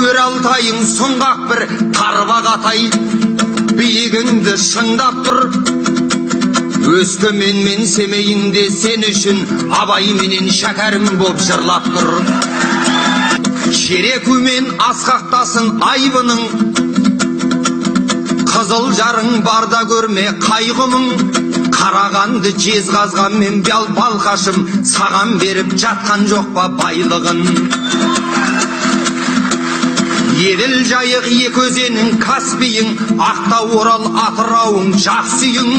Өр Алтайың сұңғақ бір Тарбағатай, биігіңді шыңдап тұр. Өскемен мен Семейіңде сен үшін Абай менен Шәкәрім боп жырлап тұр. Шерекумен асқақтасын айбының, Қызыл жарың барда көрме қайғымың. Қарағанды, Жезқазған мен Балқашым саған беріп жатқан жоқ па байлығын? Еділ, Жайық, екі өзенің, Каспийің, Ақтау, Орал, Атырауың, жақсы үйің.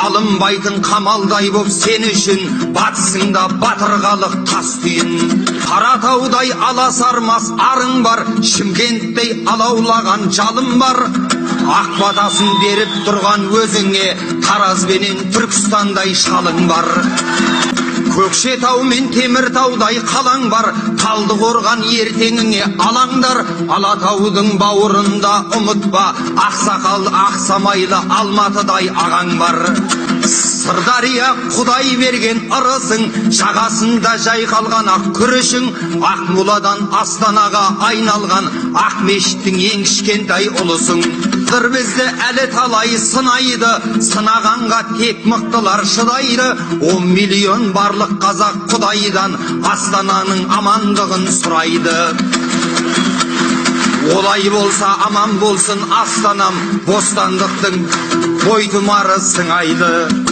Алынбайтын қамалдай боп сен үшін батысыңда батыр халық тас түйін. Қаратаудай аласармас арың бар, Шымкенттей алаулаған жалын бар. Ақ батасын беріп тұрған өзіңе Тараз бенен Түркістандай шалың бар. Көкшетау мен Теміртаудай қалаң бар, Талдықорған ертеңіңе алаңдар. Алатаудың бауырында, ұмытпа, ақсақал Ақсамайлы Алматыдай ағаң бар. Сырдария құдай берген ырысың, жағасында жайқалған ақ күрішің. Ақмоладан Астанаға айналған Ақмешіттің ең кішкентай ұлысың. Тағдыр бізді әлі талай сынайды, сынағанға тек мықтылар шыдайды. 10 миллион барлық қазақ құдайдан Астананың амандығын сұрайды. Олай болса, аман болсын Астанам, бостандықтың бойтұмары сыңайлы.